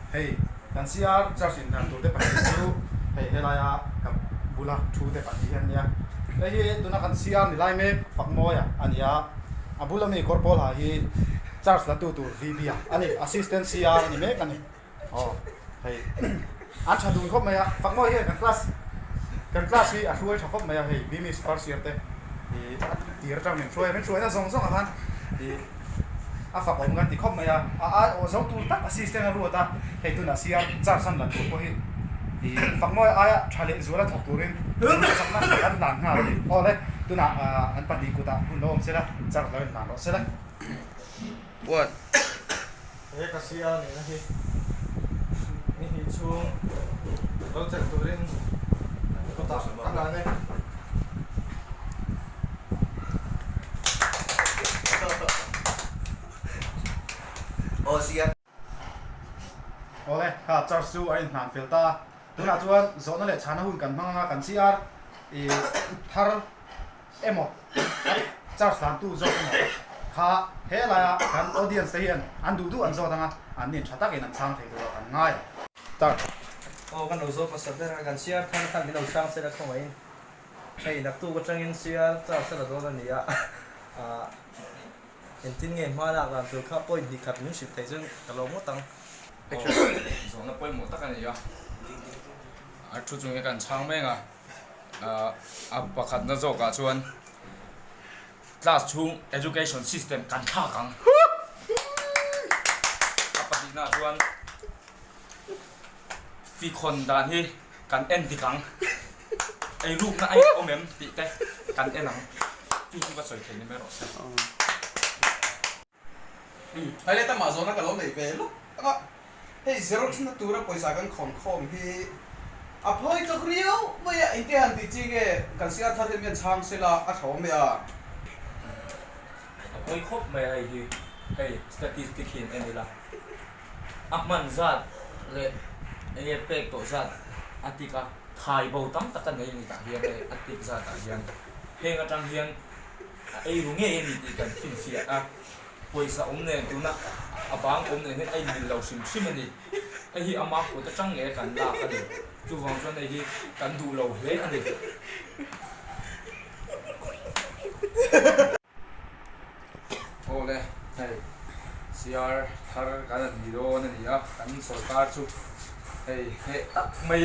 Hei kan CR charge inhlan turte pahnih chu hei helaia ka bula thu te pahnih hi an nia. Hei hi tuna kan CR ni lai mek Fakmawia a ni a, a bula mi kawr pawl ha hi charge la tu tur VB a a ni, Assistant CR a ni mek a ni. Aw hei an tha dun khawp mai a, Fakmawia hian kan class kan class hi a hruai tha khawp mai a, hei BMIS first year te ih a tir atang min hruai a, min hruaina zawng zawng ah khan ih A fak awm kan ti khawp mai a, a ai awh zo tur tak assistant a ruat a, hei tunah sia charge an la tur pawh hi ih Fakmawi aia tha leh zuala thawk turin chakna kan hlan nghal a ni. Aw le, tunah an pahnih kutah hun lo awm sela, charge lo in hlan rawh sela. One. He ka sia nihna hi ni hnih chhung lo chelh turin kutah ka hlan e. Awle, kha charge chu a inhlan fel ta a, tunah chuan zawhna leh chhana hun kan hmang anga kan CR ih thar emaw charge hlantu zawk emaw kha he laia kan audience te hian an duh duh an zawt anga an nin tha takin an chhang thei tur a kan ngai ang. Start. Aw kan lo zawt hmasa ber a, kan CR thar khan min lo chhang sela khawngaihin. Hei naktuk atangin sial charge a la dawn a ni a, ah engtin nge hma lak dan tur kha point hnih khat min hrilh theih chuan ka lo ngawt ang. Aw, zawhna pawimawh tak a ni a, a thu chung hi kan chhang mek a, ah a pakhatna zawkah chuan class chhung education system kan thlak ang, a pahnihnaah chuan fikhawn dan hi kan en dik ang. Ei rukna a awm em tih te kan en ang. Chu chu ka sawi thei ni mai rawh se. Hei le tamah zawhna ka lo nei ve lawk tak a, hei xerox na tura pawisa kan khawn khawm hi a phawi chawk riau mai a, engte han tih chi nge kan siar thar hian mian chhang sela a tha awm e a. A pawi khawp mai a hei hi, hei statistic hi an en ila. A hman zat leh enge pek tawh zat a tik a, thai bo tam tak a nei a ni tah hian hei a tik zat ah hian heng atang hian a ei ru ngei a ni tih kan finfiah a, pawisa awm nen tuna a bang awm nen hian a inmil lo hrim hrim a ni, hei hi ama kut atang ngei a kan lak a ni, chuvang chuan hei hi kan duh lo hle a ni. Aw le, hei CR thar kan han ni dawn a ni a, kan sawrkar chu hei hneh tak mai.